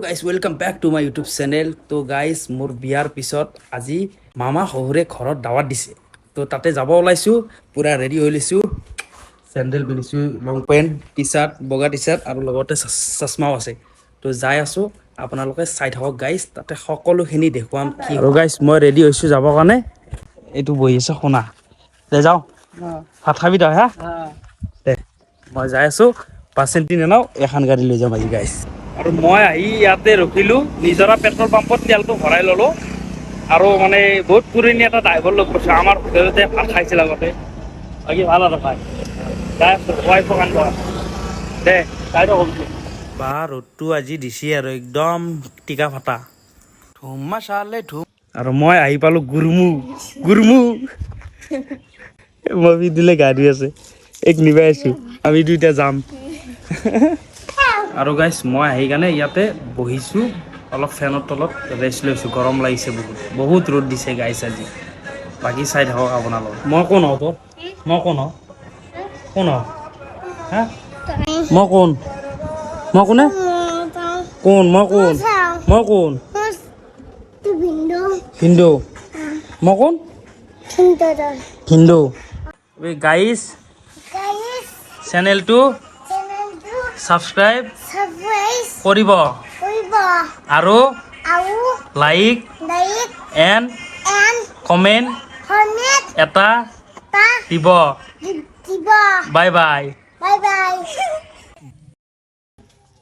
Guys, welcome back to my YouTube channel. তো guys, মোৰ বিয়াৰ পিছত আজি মামা শহুৰে ঘৰত দাৱাত দিছে। তো তাতে যাব ওলাইছোঁ, পূৰা ৰেডি হৈ লৈছোঁ, চেণ্ডেল পিন্ধিছোঁ, লং পেণ্ট, টি চাৰ্ট, বগা টি চাৰ্ট আৰু লগতে চশমাও আছে। তো যাই আছোঁ, আপোনালোকে চাই থাকক গাইজ, তাতে সকলোখিনি দেখুৱাম কি। আৰু গাইজ, মই ৰেডি হৈছোঁ যাবৰ কাৰণে। এইটো বহি আছে শুনা। দে যাওঁ, ভাত খাবি তই? হা, দে মই যাই আছোঁ। পাৰ্চেণ্টি নেনাও, এখন গাড়ী লৈ যাম আজি গাইজ। আৰু মই আহি ইয়াতে ৰখিলোঁ নিজৰা পেট্ৰল পাম্পত, তেলটো ভৰাই ল'লোঁ। আৰু মানে বহুত পুৰণি এটা ড্ৰাইভাৰ লগ পাইছোঁ, আমাৰ হোটেলতে ভাত খাইছিল আগতে। বাকী ভাল আৰু খাই যাই আছোঁ, ৱাইফক আনিব। দে তাই কবি বা ৰ'দটো আজি দিছে আৰু একদম টিকা ফাটা ধুমা চালে ধুম। আৰু মই আহি পালোঁ গুৰমু গুৰমু। মই দিলে গাড়ী আছে, এক নিবাই আছোঁ, আমি দুইটা যাম। আৰু গাইছ, মই আহি কাৰণে ইয়াতে বহিছোঁ, অলপ ফেনৰ তলত ৰেষ্ট লৈছোঁ। গৰম লাগিছে বহুত, বহুত ৰ'দ দিছে গাইছ আজি। বাকী চাই থাকক আপোনালোক। মই কোন হওঁ তোৰ? মই কোন হওঁ? কোন হওঁ হা? মই কোন? মই কোনে কোন? মই কোন? মই কোন? ভিন্দু। মই কোন? ভিন্দু। গাইছ, চেনেলটো ছাবস্ক্ৰাইব কৰিব আৰু লাইক এণ্ড কমেণ্ট এটা দিব। Bye bye.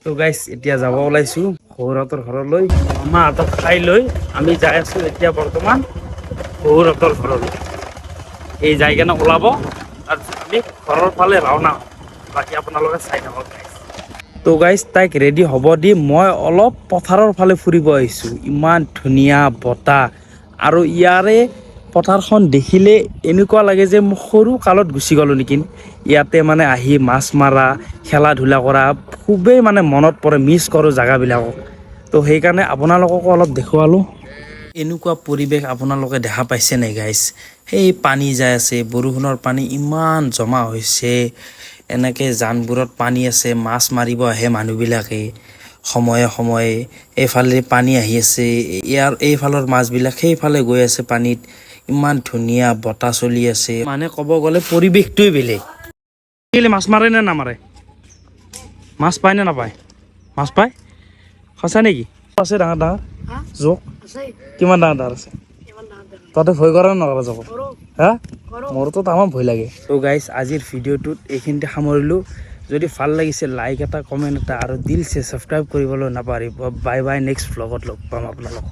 তো গাইছ, এতিয়া যাব ওলাইছোঁ শহুৰহঁতৰ ঘৰলৈ। মামাহঁতক খাই লৈ আমি যাই আছোঁ এতিয়া বৰ্তমান শহুৰহঁতৰ ঘৰলৈ। এই যাই কেনে ওলাব, তাৰপিছত আমি ঘৰৰ ফালে ৰাওনা হ'ম। বাকী আপোনালোকে চাই থাকক গাইছ। তো গাইজ, তাইক ৰেডি হ'ব দি মই অলপ পথাৰৰ ফালে ফুৰিব আহিছোঁ। ইমান ধুনীয়া বতাহ আৰু ইয়াৰে পথাৰখন দেখিলে এনেকুৱা লাগে যে মই সৰু কালত গুচি গ'লোঁ নেকি। ইয়াতে মানে আহি মাছ মাৰা, খেলা ধূলা কৰা খুবেই মানে মনত পৰে, মিছ কৰোঁ জেগাবিলাকক। তো সেইকাৰণে আপোনালোককো অলপ দেখুৱালোঁ। এনেকুৱা পৰিৱেশ আপোনালোকে দেখা পাইছে নে গাইজ? সেই পানী যাই আছে, বৰষুণৰ পানী ইমান জমা হৈছে। এনেকৈ জানবোৰত পানী আছে, মাছ মাৰিব আহে মানুহবিলাকে সময়ে সময়ে। এইফালে পানী আহি আছে, ইয়াৰ এইফালৰ মাছবিলাক সেইফালে গৈ আছে পানীত। ইমান ধুনীয়া বতাহ চলি আছে, মানে ক'ব গ'লে পৰিৱেশটোৱে বেলেগ। কেলে মাছ মাৰে নে নামাৰে? মাছ পায় নে নাপায়? মাছ পায়? সঁচা নেকি? আছে ডাঙৰ ডাঙৰ জোক? কিমান ডাঙৰ ডাঙৰ আছে? তহঁতে ভয় কৰা নে নকৰা জোক? হা, মোৰতো তামাম ভয় লাগে। ত' গাইজ, আজিৰ ভিডিঅ'টোত এইখিনিতে সামৰিলোঁ। যদি ভাল লাগিছে, লাইক এটা, কমেণ্ট এটা আৰু দিল চে ছাবস্ক্ৰাইব কৰিবলৈ নাপাহৰিব। বাই বাই, নেক্সট ভ্লগত লগ পাম আপোনালোকক।